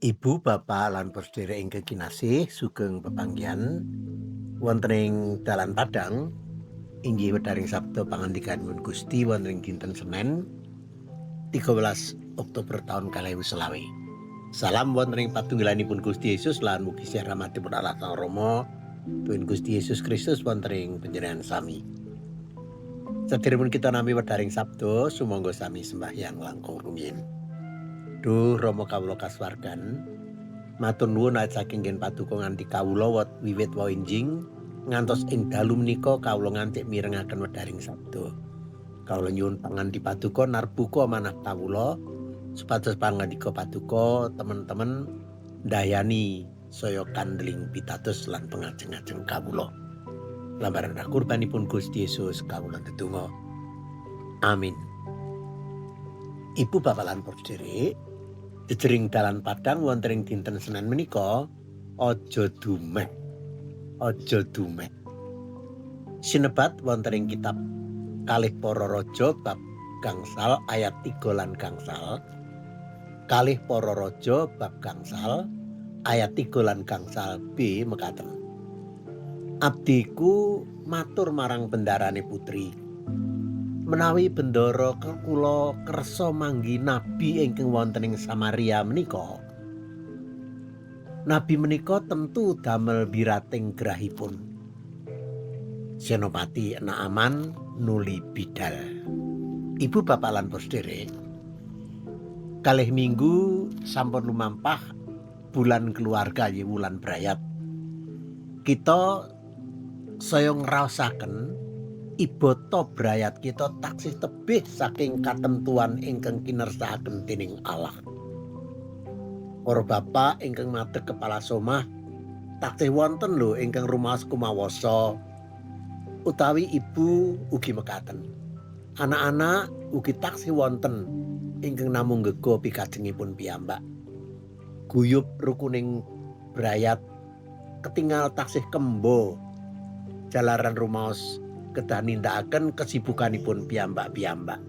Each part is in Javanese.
Ibu, bapak lan sedherek ingkang kinasih, sugeng pepanggihan wonten ing dalan Padang inggih wedharing sabda pangandikanipun Gusti wonten ing dinten Senin 13 Oktober taun 2025. Salam wonten ing patunggilanipun Gusti Yesus lan mugi rahmatipun Allah Sang Rama Tuhan Gusti Yesus Kristus wonten ing panjenengan sami. Saderengipun kita nampi wedharing sabda, sumangga sami sembahyang langkung rumiyin. Duh Rama kawula kasuwargan, matur nuwun awit saking ngen paduka nganti kawula wiwit wau enjing ngantos ing dalu menika kawula nganti mirengaken wedharing sabda. Kawula nyuwun pangandi paduka narbuka manah kawula supados pangandika paduka temen-temen ndayani saya kandeling pitados lan pengajeng-ajeng kawula. Lambaran kurbanipun Gusti Yesus kawula ndedonga. Amin. Ibu bapak lan sedherek, jejering dalan Padang wonten ing dinten Senin menika aja dumeh. Aja dumeh. Sinebat wonten ing kitab Kalih Para Raja bab gangsal ayat 3 lan gangsal. Kalih Para Raja bab gangsal ayat 3 lan gangsal B mekaten. Abdiku matur marang bendarane putri. Menawi bendara kula kersa manggi nabi ingkang wonten ing Samaria menika. Nabi menika tentu damel birating gerahipun. Senopati Naaman nuli bidal. Ibu bapak lan sedherek, kalih minggu sampun lumampah bulan keluarga ya wulan brayat. Kita saya ngraosaken ibata brayat kita taksih tebih saking katentuan ingkang kinersakaken dening Allah. Para bapak ingkang madeg kepala somah taksih wonten lho ingkang rumaos kumawasa utawi ibu ugi mekaten. Anak-anak ugi taksih wonten ingkang namung ngega pikajengipun piyambak. Guyub rukuning brayat ketingal taksih kembo jalaran rumaos kedah nindakaken kesibukanipun piyambak-piyambak.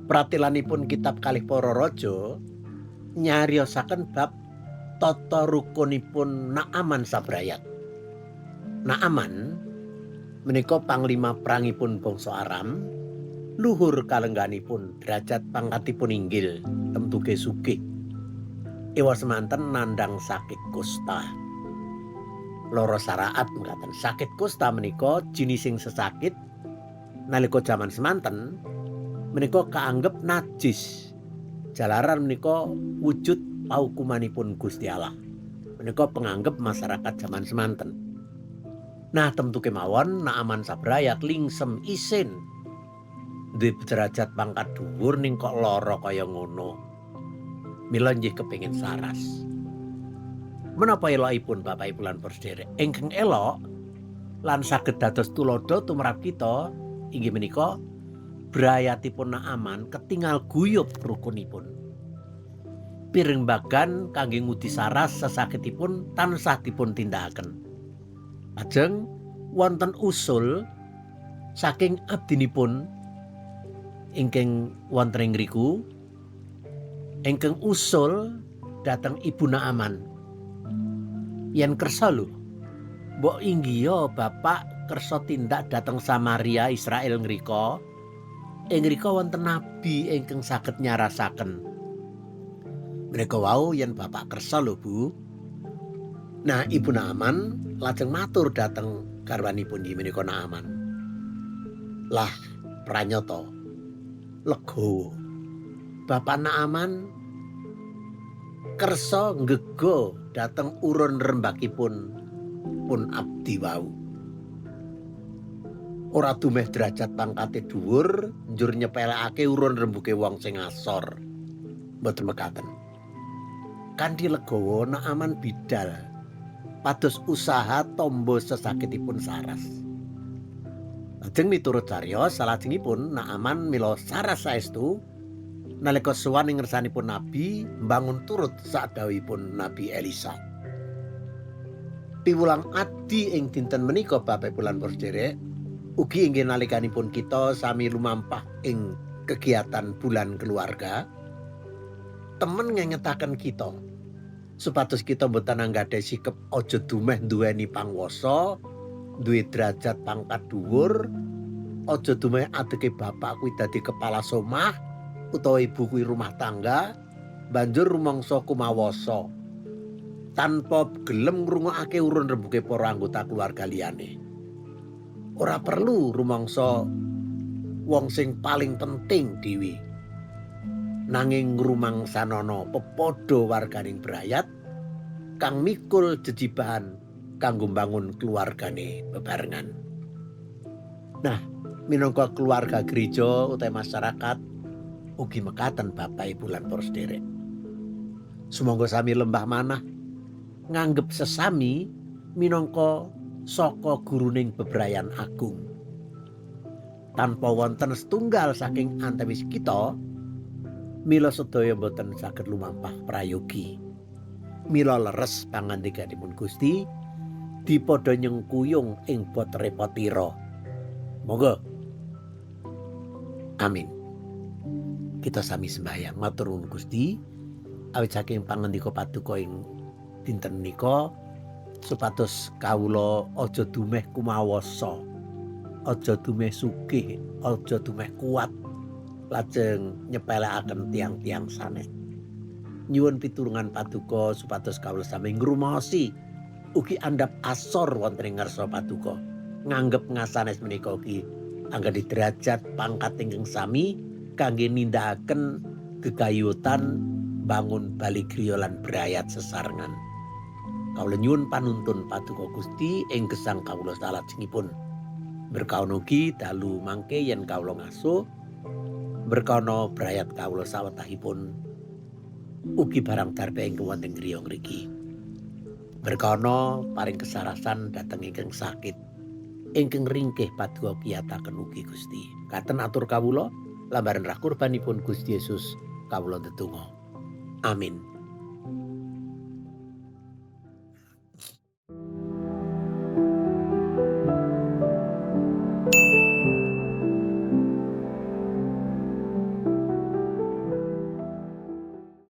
Pratelanipun kitab Kalih Para Raja nyariosaken bab tata rukunipun Naaman sabrayat. Naaman menika panglima prangipun bangsa Aram, luhur kalengganipun, derajat pangkatipun inggil, temtuke sugih. Ewa semanten nandang sakit kusta. Loro saraat mekaten. Sakit kusta menika jinising sesakit nalika jaman semanten menika kaanggep najis. Jalaran menika wujud paukumanipun Gusti Allah. Menika penganggep masyarakat jaman semanten. Nah, tentu kemawon Naaman sabrayat lingsem isin. Duwe derajat pangkat dhuwur ning kok lara kaya ngono. Mila nggih kepengin saras. Menapa elokipun Bapak Ibu lan sedherek? Ingkang elok lan saged dados tuladha tumrap kita inggih menika brayatipun Naaman ketingal guyub rukunipun. Pirembagan kangge ngudi saras sesakitipun tansah dipun tindakaken. Lajeng wonten usul saking abdinipun ingkang wonten ing ngriku ingkang usul dhateng Ibu Naaman. Yen kersa lho, mbok inggiha bapak kersa tindak dhateng Samaria Israel ngrika. Ing ngrika wonten nabi ingkang saged nyarasaken. Menika wau yen bapak kersa lho, Bu. Nah, Ibu Naaman lajeng matur dhateng garwanipun inggih menika Naaman. Lah, pranyata legowo. Bapak Naaman kersa nggega dhateng urun rembakipun pun abdi wau. Ora dumeh derajat pangkate dhuwur, njur nyepelekake urun rembuke wong sing asor. Mboten mekaten. Kanthi legowo Naaman bidal pados usaha tombo sesakitipun saras. Lajeng miturut cariyos salajengipun Naaman mila saras saestu nalika sowan ing ngersanipun nabi mbangun turut sadhawuhipun Nabi Elisa. Piwulang adi ing dinten menika Bapak Ibu lan sedherek ugi inggih nalikanipun kita sami lumampah ing kegiatan bulan keluarga. Temen ngengetaken kita supados kita mboten anggadhahi sikep aja dumeh duweni pangwasa, duwe derajat pangkat dhuwur, aja dumeh adeke bapak kuwi dadi kepala somah utawa ibu kuwi rumah tangga, banjur rumangsa kumawasa tanpa gelem ngrungokake urun rembuke para anggota keluarga liyane. Ora perlu rumangsa wong sing paling penting dhewe. Nanging ngrumangsanono pepadha warganing brayat kang mikul jejibahan kanggo mbangun keluargane bebarengan. Nah, minangka keluarga gereja utawi masyarakat ugi mekaten Bapak Ibu lan para sederek. Sumangga sami lembah manah nganggep sesami minangka saka guruning bebrayan agung. Tanpa wonten setunggal saking antawis kita, mila sedaya boten saged lumampah prayogi. Mila leres pangandikanipun Gusti, dipadha nyengkuyung ing bot repotira. Monggo. Amin. Kita sami sembahyang matur nuwun Gusti awit saking pangandika paduka ing dinten menika supados kawula aja dumeh kumawasa, aja dumeh sugih, aja dumeh kuat, lajeng nyepelekaken tiang-tiang sanes. Nyuwun pitulungan paduka supados kawula sami ngrumaosi ugi andhap asor wonten ing ngarsa paduka. Nganggep ngasanes menika ugi anggadhahi derajat pangkat ingkang sami kangge nindakaken gegayutan bangun bali griya lan brayat sesarengan. Kawula nyuwun panuntun paduka Gusti ing gesang kawula salajengipun. Berkahono ugi dalu mangke yen kawula ngaso, berkahono brayat kawula sawetahipun ugi barang darbe ingkang wonten griya ngriki. Berkahono paring kesarasan dhateng ingkang sakit, ingkang ringkih paduka kiyataken ugi Gusti. Katen atur kawula lambaran rah kurbanipun Gusti Yesus kawula ndedonga. Amin.